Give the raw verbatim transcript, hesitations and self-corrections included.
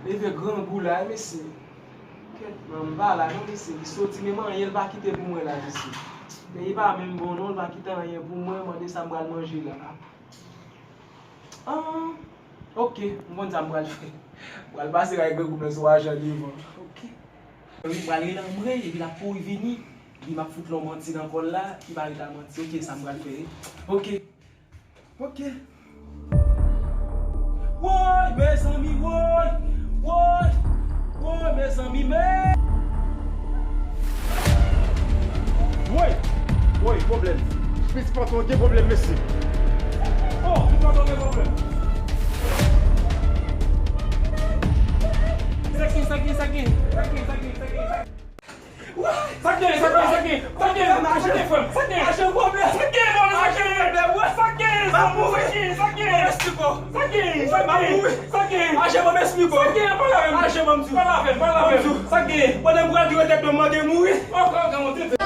Leve grangou la, wi, mesye. Kèt, non, m pa la, non, mesye. Li soti, menm anyen, l pa kite pou mwen la, mesye. Peyi pa menm bon, non, l pa kite anyen pou mwen, mande sa m pral manje la. Ah, ok, m konn sa m pral fè. M pral pase kay grangou m nan sou ajan devan. Ok. Wi, m pral rele anmwe, epi l ap kouri vini. Epi m ap fout l yon manti nan kò l la, li pa ret al manti. Ok, sa m pral fè, wi. Ok. Ok. Woy, mezanmi, woy! Woy! Woy, mezanmi, men! Woy! Woy, pwoblèm. Pitit patwon gen pwoblèm, mesye. Oh, pitit patwon gen pwoblèm. Sa gen, sa gen, sa gen, sa gen, sa gen, sa gen, sa gen. Sa gen, sa gen, sa gen, sa gen, sa gen, frè m, sa gen. Aje pwoblèm. Sa gen, non, sa gen. Aje pwoblèm, wè. Sa gen, sa gen, sa gen. Sa gen, sa gen, sa gen. Aje pwoblèm, sa gen. Pale avè m. Aje pwoblèm, pale avè m, pale avè m. Sa gen. Pandan m pral di yo tèt mwen, m manke mouri. Ok, ok, monte.